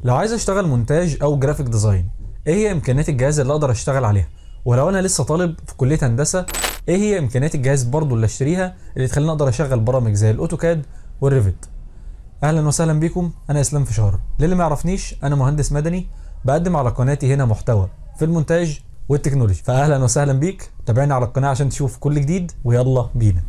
لو عايز اشتغل مونتاج او graphic design، ايه هي امكانيات الجهاز اللي اقدر اشتغل عليها؟ ولو انا لسه طالب في كلية هندسة، ايه هي امكانيات الجهاز برضو اللي اشتريها اللي تخليني اقدر اشغل برامج زي ال AutoCAD وال Revit؟ اهلا وسهلا بكم، انا اسلام فشار. للي ما يعرفنيش، انا مهندس مدني بقدم على قناتي هنا محتوى في المونتاج والتكنولوجي، فاهلا وسهلا بيك. تابعنا على القناة عشان تشوف كل جديد، ويلا بينا.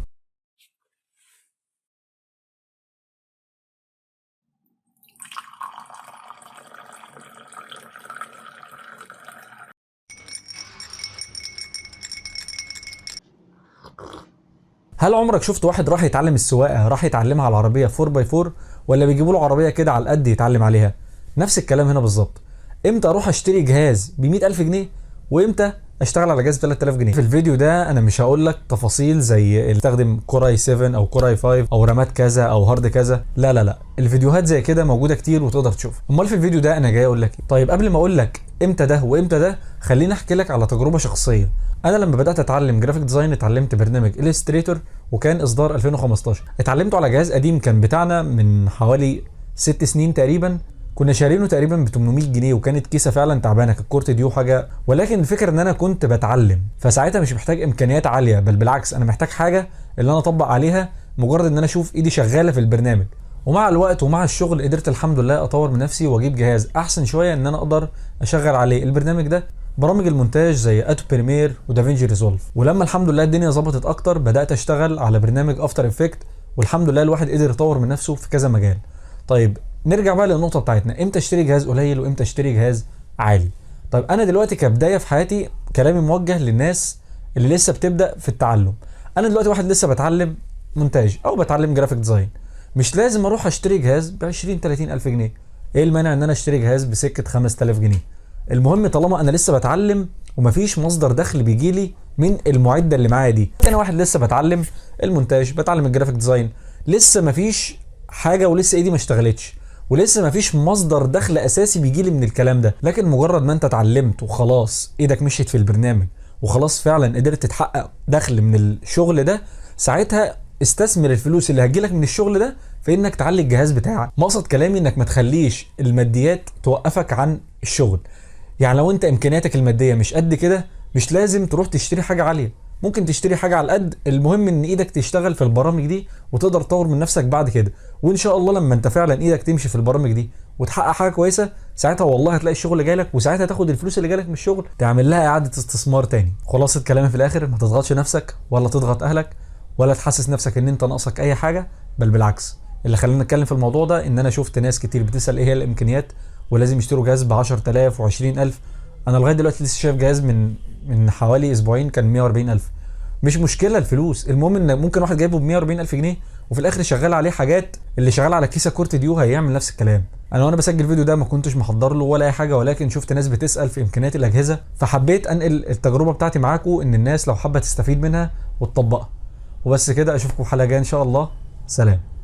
هل عمرك شفت واحد راح يتعلم السواقة راح يتعلمها على العربية 4x4، ولا بيجيبوا له عربية كده على القد يتعلم عليها؟ نفس الكلام هنا بالظبط. امتى اروح اشتري جهاز ب 100,000 جنيه وامتى اشتغل على جهاز ب 3000 جنيه؟ في الفيديو ده انا مش هقول لك تفاصيل زي استخدم Core i7 او Core i5 او رامات كذا او هارد كذا، لا لا لا، الفيديوهات زي كده موجودة كتير وتقدر تشوفها. امال في الفيديو ده انا جاي اقول لك ايه؟ طيب قبل ما اقول لك امتى ده وامتى ده، خليني احكي لك على تجربه شخصية. انا لما بدات اتعلم graphic design اتعلمت برنامج Illustrator، وكان اصدار 2015. اتعلمته على جهاز قديم كان بتاعنا من حوالي 6 سنين تقريبا، كنا شارينه تقريبا ب 800 جنيه، وكانت كيسه فعلا تعبانة، كانت Core Duo حاجة. ولكن الفكرة ان انا كنت بتعلم، فساعتها مش محتاج امكانيات عالية، بل بالعكس انا محتاج حاجة اللي انا اطبق عليها، مجرد ان انا اشوف ايدي شغالة في البرنامج. ومع الوقت ومع الشغل قدرت الحمد لله اطور من نفسي واجيب جهاز احسن شوية ان انا اقدر اشغل عليه البرنامج ده، برامج المونتاج زي Adobe Premiere و DaVinci Resolve. ولما الحمد لله الدنيا ظبطت اكتر بدات اشتغل على برنامج After Effects، والحمد لله الواحد قدر يطور من نفسه في كذا مجال. طيب نرجع بقى للنقطة بتاعتنا، امتى اشتري جهاز قليل وامتى اشتري جهاز عالي؟ طيب انا دلوقتي كبداية في حياتي، كلامي موجه للناس اللي لسه بتبدا في التعلم. انا دلوقتي واحد لسه بتعلم مونتاج او بتعلم graphic design، مش لازم اروح اشتري جهاز ب 20 30 الف جنيه. ايه المانع ان انا اشتري جهاز بسكه 5000 جنيه؟ المهم طالما انا لسه بتعلم ومفيش مصدر دخل بيجي لي من المعدة اللي معايا دي. انا واحد لسه بتعلم المونتاج، بتعلم ال graphic design، لسه مفيش حاجة ولسه ايدي ما اشتغلتش ولسه مفيش مصدر دخل اساسي بيجي لي من الكلام ده. لكن مجرد ما انت اتعلمت وخلاص ايدك مشيت في البرنامج وخلاص فعلا قدرت تحقق دخل من الشغل ده، ساعتها استثمر الفلوس اللي هتجيلك من الشغل ده في انك تعلي الجهاز بتاعك. مقصد كلامي انك ما تخليش الماديات توقفك عن الشغل. يعني لو انت امكانياتك المادية مش قد كده، مش لازم تروح تشتري حاجة عالية، ممكن تشتري حاجة على القد، المهم ان ايدك تشتغل في البرامج دي وتقدر تطور من نفسك بعد كده. وان شاء الله لما انت فعلا ايدك تمشي في البرامج دي وتحقق حاجة كويسة، ساعتها والله هتلاقي الشغل جايلك، وساعتها تاخد الفلوس اللي جالك من الشغل تعمل لها اعاده استثمار تاني. خلاصه كلامي في الاخر، ما تضغطش نفسك ولا تضغط اهلك ولا تحسس نفسك ان انت ناقصك اي حاجة، بل بالعكس. اللي خلاني اتكلم في الموضوع ده ان انا شفت ناس كتير بتسال ايه هي الامكانيات ولازم يشتروا جهاز ب 10000 و20000. انا لغاية دلوقتي لسه شايف جهاز من حوالي اسبوعين كان 140000. مش مشكلة الفلوس، المهم ان ممكن واحد جايبه ب 140000 جنيه وفي الاخر شغال عليه حاجات اللي شغال على كيسه Core Duo هيعمل نفس الكلام. انا وانا بسجل الفيديو ده ما كنتش محضر له ولا اي حاجة، ولكن شفت ناس بتسال في امكانيات الاجهزة، فحبيت انقل التجربة بتاعتي معاكم ان الناس لو حابة تستفيد منها وتطبقها. وبس كده، اشوفكم حلقة جاية ان شاء الله. سلام.